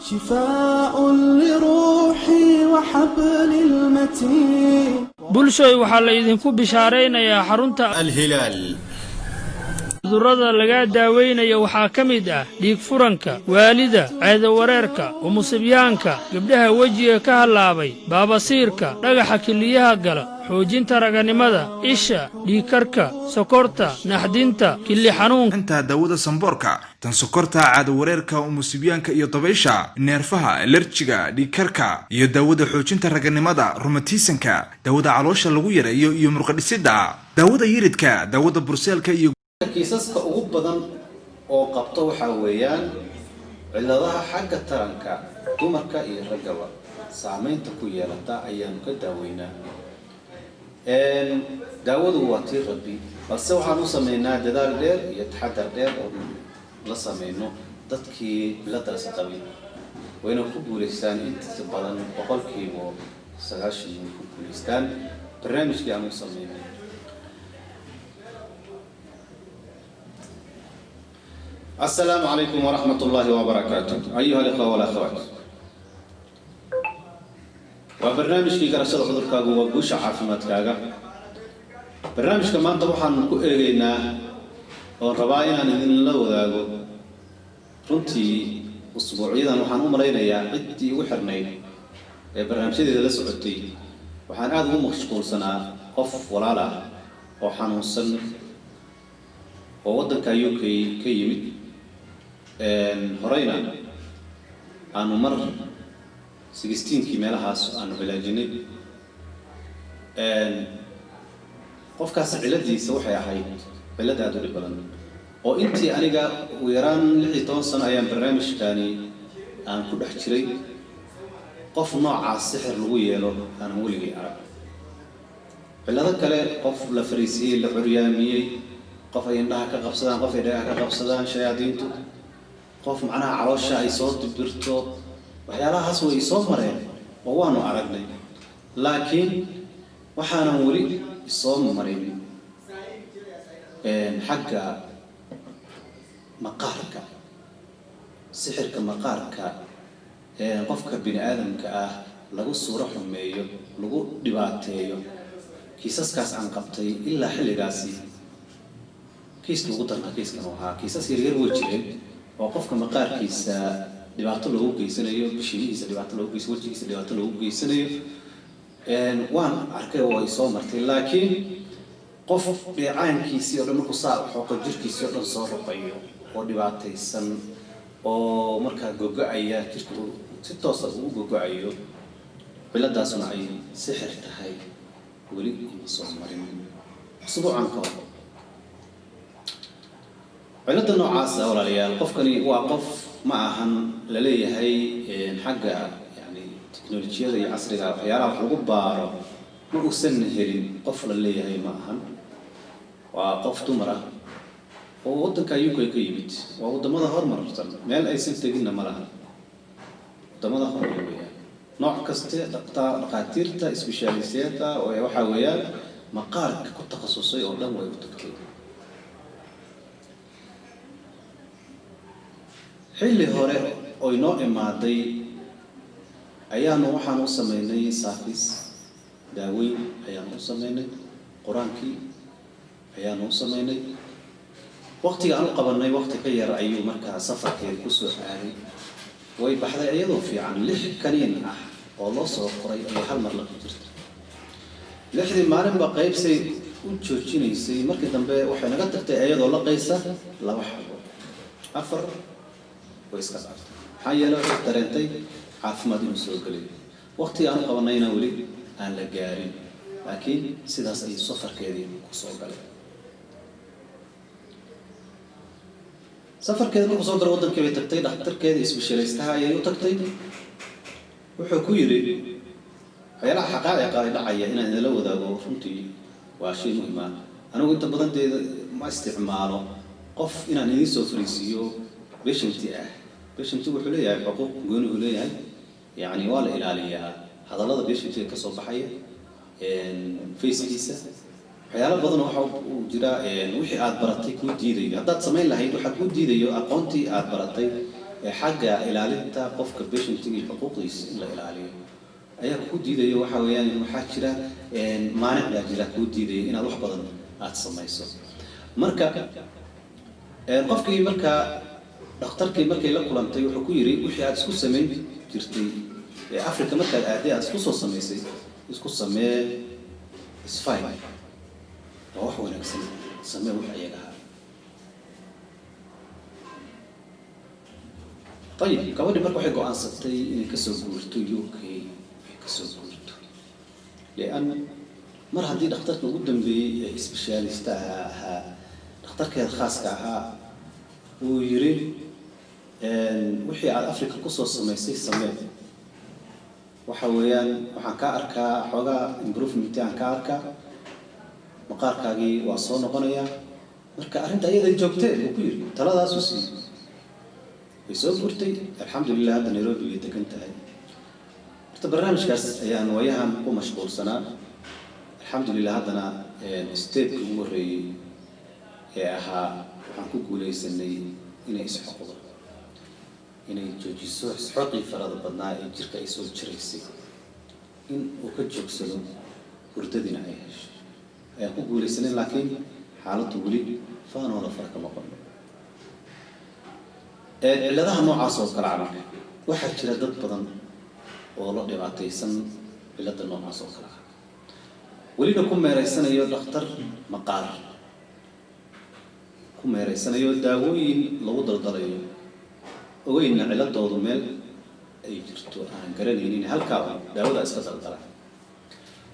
شفاء لروحي وحبل المتين. Bulshoy, waxaa la idinku bishaaraynayaa xarunta Alhilaal. Cudurrada lagaa daaweynaya waxaa ka mid ah dhiig furanka, waalida, ceedawareerka, umursibyaanka, gabdhaha wejiga ka hallaabay, baabasiirka, dhagaxa kiliyaha gala, xoojinta raganimada, isha, dhiigkarka, sokorta, naxdinta, killi xanuunka. Inta daawada samboorka, tan sokorta, caadawareerka, umursibyaanka iyo dabaysha, neerfaha, alerjiga, dhiigkarka iyo daawada xoojinta raganimada, rumatiisanka, daawada caloosha lagu yareeyo iyo murqadhisidda, daawada yiridka, daawada burseelka iyo Kiisaska ugu badan oo qabto waxaa weeyaan cilladaha xagga taranka, dumarka iyo raggaba saameynta ku yeelata ayaanu ka daaweynaa. Daawadu waa tii Rabbi, balse waxaan u sameynaa dadaal dheer iyo taxadar dheer oo la sameyno dadkii ciladaasi qabay, wayna ku guulaystaan inta badan, 90% way ku guulaystaan barnaamijkii aan u sameynay. السلام عليكم ورحمة الله وبركاته أيها الإخوة والأخوات. Waa barnaamijkii Garashada Cudurkaagu Waa Guusha Caafimaadkaaga. Barnaamijka maanta waxaan ku eegaynaa oon rabaa inaan idinla wadaago. Runtii usbuucyadan waxaan u malaynayaa ciddii ugu xirnayd ee barnaamijyadeeda la socotay, waxaan aada ugu mashquulsanaa qof walaal ah oo xanuunsan oo waddanka UK ka yimid. Horeyna aanu mar 16-kii meelahaas aanu cilaajinay. Qofkaas ciladiisa waxay ahayd cilad aada u dhib badan oo intii aniga ugu yaraan 16 sano ayaan barnaamijkani aan ku dhex jiray, qof noocaas sixir lagu yeelo aanan weligay arag. Cillado kale, qof la fariisiyey, la curyaamiyey, qof ay indhaha ka qabsadaan, qof ay dhagaha ka qabsadaan shayaadiintu, qof macnaha caloosha ay soo dibirto, waxyaalahaas way isoo mareen oo waanu aragnay, laakiin waxaanan weli isoo marin xagga maqaarka, sixirka maqaarka qofka bini aadamka ah lagu suuro xumeeyo, lagu dhibaateeyo. Kiisaskaas aan qabtay ilaa xilligaasi, kiiska ugu darna kiiskan uu ahaa. Kiisas yaryar way jireen oo qofka maqaarkiisa dhibaato loogu geysanayo, bishimihiisa dhibaato loogu geysa, wejigiisa dhibaato loogu geysanayo, waan arkay oo ay soo martay, laakiin qof dheecaankiisii o dhan markuu saa xooqo jirkiisii o dhan soo ruqayo oo dhibaataysan oo markaa gogo-aya, jirka si toosa uu u gogo-ayo, ciladaasuna ay sixir tahay, weli ima soo marin usbuucan ka hor. Cilada noocaasa, walaalayaal, qofkani waa qof ma ahan la leeyahay xagga yani teknolojiyada iyo casriga waxyaalaha wax lagu baaro ma uusan helin, qof la leeyahay ma ahan. Waa qof dumar ah oo waddanka UK ka yimid. Waa waddamada hormarsan, meel aysan teginna ma laha, waddamada hormar weeyaan. Nooc kaste dhaqtaa, dhaqaatiirta isbeshaalisteeta waxaa weeyaan maqaarka ku takhasusay oo dhan way u tagtay. Xilli hore oy noo imaaday ayaanu waxaan u sameynay saafis, daaweyn ayaanu u sameynay, qur-aankii ayaanu u sameynay. Waqtiga aan u qabanay waqti ka yar ayuu markaa safarkeeda kusoo aaday. Way baxday iyadoo fiican. Lix kaniin ah oo loo soo qoray ayay hal mar laqi jirtay. Lixdii maalinba qaybsay u joojinaysay. Markii dambe waxay naga tagtay iyadoo laqaysa laba xabo, afar way iska dhaaftay. Maxaa yeelay, waxay dareentay caafimaad inuu soo gelayo. Waqtiga aan u qabanayna weli aan la gaarin, laakiin sidaas ayuu safarkeedii kusoo galay. Safarkeeda markuu soo galo waddankii bay tagtay, dhakhtarkeeda isbeshalaystaha ayay u tagtay. Wuxuu ku yidhi, waxyaalaha xaqaa'iqa ay dhacaya inaan idinla wadaago runtii waa shay muhiim ah. Anigu inta badan dee ma isticmaalo qof inaan idiin soo fariisiiyo patienti ah. Patienti wuxuu leeyahay xuquuq gooni uu leeyahay, yacni waa la ilaaliyaa hadallada patientiga ka soo baxaya, facekiisa, waxyaalo badan. Waxa uu jira wixii aad baratay kuu diidayo, haddaad samayn lahayd waxaa kuu diidayo aqoontii aad baratay. Ee xagga ilaalinta qofka patientiga iyo xuquuqdiisa in la ilaaliyo ayaa kuu diidaya. Waxa weeyaan waxaa jira maanic baa jira kuu diidaya inaad wax badan aada samayso. Marka qofkii, markaa dhakhtarkii markay la kulantay, wuxuu ku yidhi: "Wixii aad isku samayn jirtay ee Africa markaad aaday aad isku soo samaysay isku samee, is fine, waa wax wanaagsan, samee wax iyaga ahaa." Ayib, gabadhii marka waxay go-aansatay inay kasoo guurto UK, ay kasoo guurto, lian mar haddii dhakhtarka ugu dambeeyey ee specialista ahaa, dhakhtarkeeda khaaska ahaa, uu yiri wixii aada Africa kusoo samaysay samee, waxa weeyaan waxaan kaa arkaa xoogaa improvement aan kaa arkaa, maqaarkaagii waa soo noqonayaa. Marka arrinta iyada joogtee buu ku yiri, taladaasuu siiyey. Way soo guurtay, alxamdulilah, hadda Nairobi way degan tahay. Horta barnaamijkaas ayaan waayahan ku mashquulsanaa. Alxamdulilah, haddana stepka ugu horreeyey ee ahaa waxaan ku guuleysanay inay isxoqdo, inay joojiso isxoqii farada badnaa ee jirka ay soo jiraysay, in uu ka joogsado, hurdadiina ay hesho ayaan ku guuleysanay. Laakiin xaaladdu weli faanoola fara kama qodno. Cilladaha noocaas oo kale ah, marka waxaa jira dad badan oo la dhibaataysan cilladda noocaas oo kale ah, welina ku meereysanayo dhakhtar maqaar, ku meereysanayo daawooyin lagu daldalayo, ogeynna cilladoodu meel ay jirto aan garanaynin, halkaaba daawada iska daldala.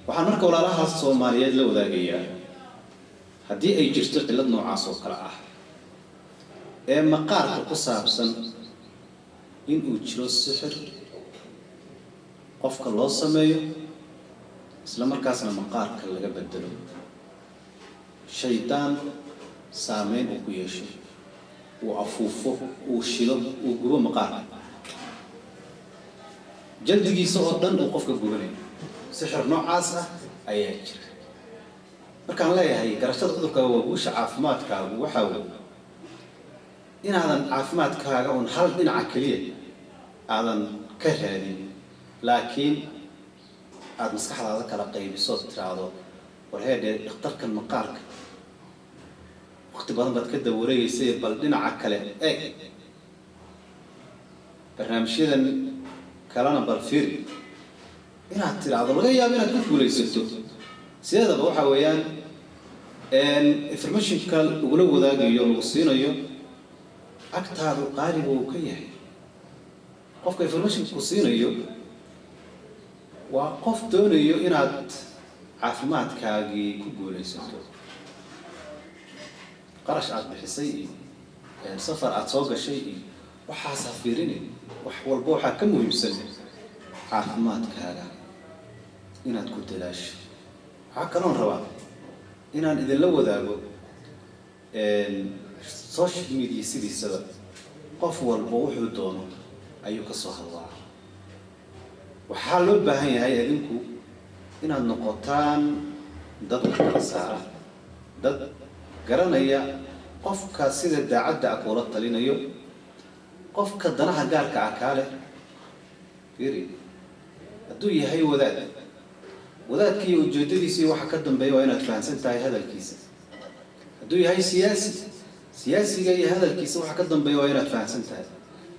Waxaan marka walaalaha Soomaaliyeed la wadaagayaa, haddii ay jirto cillad noocaas oo kale ah ee maqaarka ku saabsan, in uu jiro sixir qofka loo sameeyo, isla markaasna maqaarka laga bedelo, shaydaan saameyn uu ku yeesho, uu afuufo, uu shilo, uu gubo maqaarka, jaldigiisa oo dhan uu qofka gubanayo, sixir noocaas ah ayaa jira. Markaan leeyahay garashada cudurkaaga waa guusha caafimaadkaagu, waxaa weeye inaadan caafimaadkaaga un hal dhinaca keliya aadan ka raadin, laakiin aada maskaxdaada kala qaybiso, tiraahdo: "War heedhe, dhakhtarkan maqaarka waqti badan baad ka dawareegeysay, bal dhinaca kale eeg, barnaamijyadan kalena bal fiiri," inaad tiraahdo. Laga yaabo inaad ku guulaysato. Sideedaba waxa weeyaan informationka lagula wadaagayo, lagu siinayo, agtaadu qaaliga uu ka yahay. Qofka informationka ku siinayo waa qof doonayo inaad caafimaadkaagii ku guulaysato. Qarash aada bixisay iyo safar aada soo gashay iyo waxaas ha fiirini. Wax walba waxaa ka muhiimsan caafimaadkaaga inaad ku dadaasho. Waxaa kaloon rabaa inaan idinla wadaago, social media sidiisaba qof walba wuxuu doono ayuu ka soo hadlaa. Waxaa loo baahan yahay idinku inaad noqotaan dad wax kala saara, dad garanaya qofka sida daacadda ah kuula talinayo, qofka danaha gaarka ah kaa leh. Fiiri, hadduu yahay wadaad, wadaadkiiyo ujeedadiisii waxa ka dambeeya waa inaad fahamsan tahay hadalkiisa. Hadduu yahay siyaasi, siyaasiga iyo hadalkiisa waxa ka dambeeya waa inaad fahamsan tahay.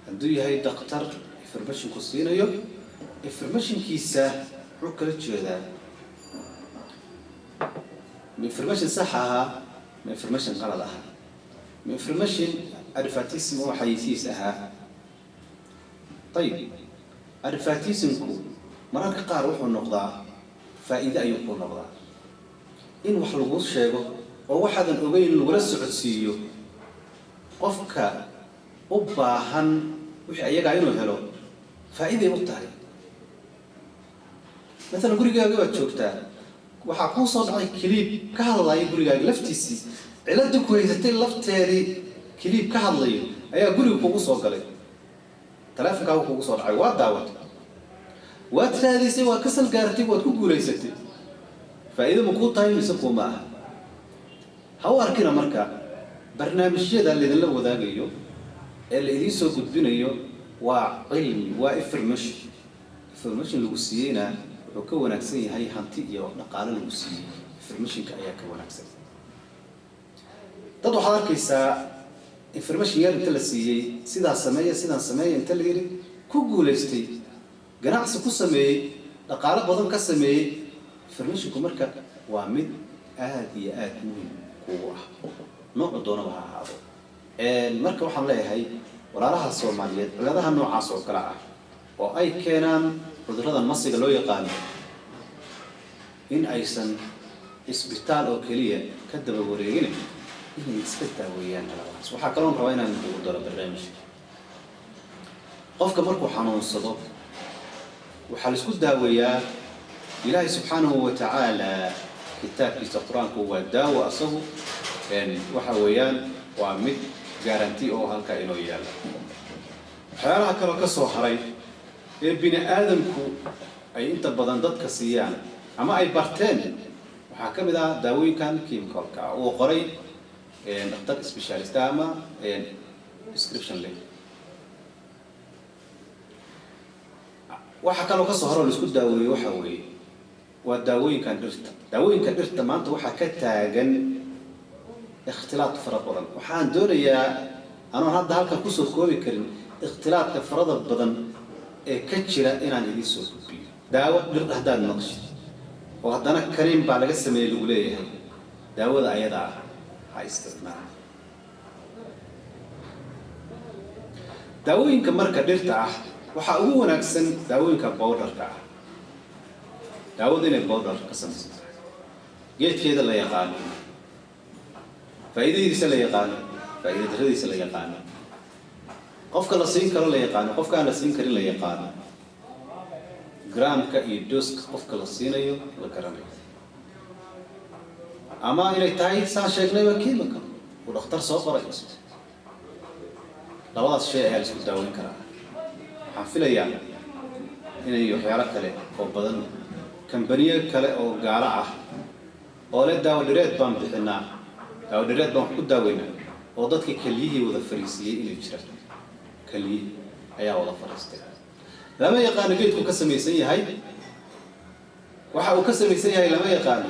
Hadduu yahay dhakhtar informationku siinayo, informationkiisa muxuu kala jeedaa? Ma information sax ahaa? Ma information qalad ahaa? Ma information advertism oo xayisiis ahaa? Ayib, advertismku mararka qaar wuxuu noqdaa faa'iide ayuu ku noqdaa. In wax lagu sheego oo waxaadan ogeyn lagula socodsiiyo qofka u baahan wixii ayagaa inuu helo, faa'iiday u tahay. Maalan gurigaaga baad joogtaa, waxaa kuu soo dhacay clip ka hadlaya gurigaaga laftiisii, cilladii ku haysatay lafteedii clip ka hadlayo ayaa guriga kugu soo galay, taleefonkaagu kugu soo dhacay, waa daawatay, waad raadaysay, waad ka salgaartay, waad ku guulaysatay. Faa'iido ma kuu tahay mise kuuma aha? Ha u arkina marka barnaamijyada laydinla wadaagayo. Ee la idiin soo gudbinayo waa cilmi, waa information. Information lagu siiyeyna wuxuu ka wanaagsan yahay hanti iyo dhaqaale lagu siiyey. Informationka ayaa ka wanaagsan. Dad waxaad arkaysaa information yar inta la siiyey, sidaa sameeya, sidaan sameeya inta la yidhi, ku guulaystay, ganacsi ku sameeyey, dhaqaalo badan ka sameeyey. Informationku marka waa mid aada iyo aada muhim kugu ah, noocu doonaba ha ahaado. Marka waxaan leeyahay walaalaha Soomaaliyeed, ciladaha noocaas oo kale ah oo ay keenaan cudurrada masiga loo yaqaano, in aysan isbitaal oo keliya ka daba wareegin, inay iska daaweeyaan ciladahaas. Waxaa kaloon rabaa inaan ugu daro barnaamijka: qofka markuu xanuunsado waxaa la isku daaweeyaa Ilaahay subxaanahu wa tacaala kitaabkiisa Qur-aanku waa daawo. Asagu waxa weeyaan waa mid guarantee oo halkaa inoo yaalla. Waxyaalaha kaloo ka soo haray ee bini aadamku ay inta badan dadka siiyaan ama ay barteen waxaa ka mid ah daawooyinkan chemicalka ah uu qoray dhakhtar specialist ama prescription leh. Waxa kaloo kasoo haro laisku daaweeyo waxa weeye waa daawooyinkan dhirta. Daawooyinka dhirta maanta waxaa ka taagan ikhtilaad fara badan. Waxaan doonayaa, anoon hadda halkan kusoo koobi karin ikhtilaadka farada badan ee ka jira, inaan idiin soo gudbiyo. Daawo dhir haddaad maqshid oo haddana kaniin baa laga sameeyey lagu leeyahay, daawada ayadaa ah ha isticmaal. Daawooyinka marka dhirta ah waxaa ugu wanaagsan daawooyinka bowdharka ah. Daawadu inay bowdhar ka samaysan tahay, geedkeeda la yaqaano, faa'iidadiisa la yaqaano, faa'iida darradiisa la yaqaano, qofka la siin karo la yaqaano, qofka aan la siin karin la yaqaano, gramka iyo doseka qofka la siinayo la garanayo, ama inay tahay saan sheegnayba chemical uu dhakhtar soo qoray. Labadaas shay ayaa la isku daaweyn karaa. Waxaan filayaa inay waxyaalo kale oo badan, kambaniyo kale oo gaalo ah oo le daawo dhireed baan bixinaa, daawo dhireed baan wax ku daaweynaa, oo dadka keliyihii wada fariisiiyey inay jiraan. Keliyihii ayaa wada fariistay. Lama yaqaano geedku ka samaysan yahay, waxa uu ka samaysan yahay lama yaqaano.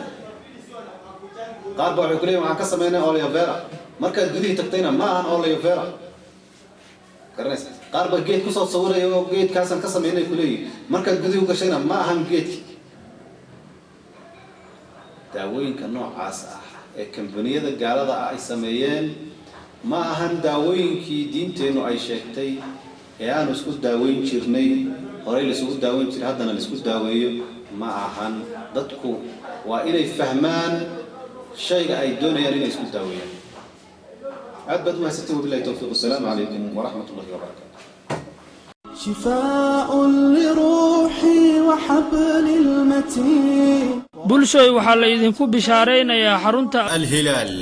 Qaar baa waxay ku leeyihin waxaan ka samaynay aloe vera. Markaad gudihii tagtayna ma ahan aloe vera, garanaysa. Qaar baa geed kusoo sawiraya oo geedkaasaan ka samaynay kuleeyihin. Markaad gudihii u gashayna ma ahan geedki. Daawooyinka noocaas ah ee kambaniyada gaalada ah ay sameeyeen ma ahan daawooyinkii diinteennu ay sheegtay ee aanu isku daaweyn jirnay. Horey laisugu daaweyn jiray, haddana laisku daaweeyo ma ahan. Dadku waa inay fahmaan shayga ay doonayaan inay isku daaweeyaan. Aad baad umahadsantiin. Wabillahi towfiiq. Wasalaamu calaykum waraxmat ullahi wabarakaatu. شفاء لروحي وحبل المتين. Bulshoy, waxaa la idinku bishaaraynayaa xarunta الهلال.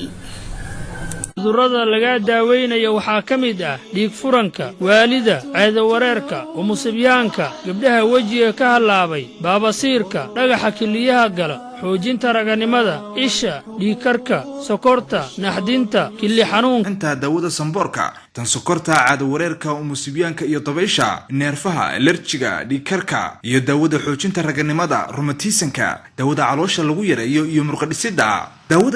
Cudurrada lagaa daaweynaya waxaa ka mid ah dhiig furanka, waalida, ceedawareerka, umusibyaanka, gabdhaha wejiga ka hallaabay, baabasiirka, dhagaxa kiliyaha gala, xoojinta raganimada, isha, dhiigkarka, sokorta, naxdinta, killi xanuunka. Inta daawada samboorka, tan sokorta, caadawareerka, umusibyaanka iyo dabaysha, neerfaha, alerjiga, dhiigkarka iyo daawada xoojinta raganimada, rumatiisanka, daawada caloosha lagu yareeyo iyo murqadhisidda, daawada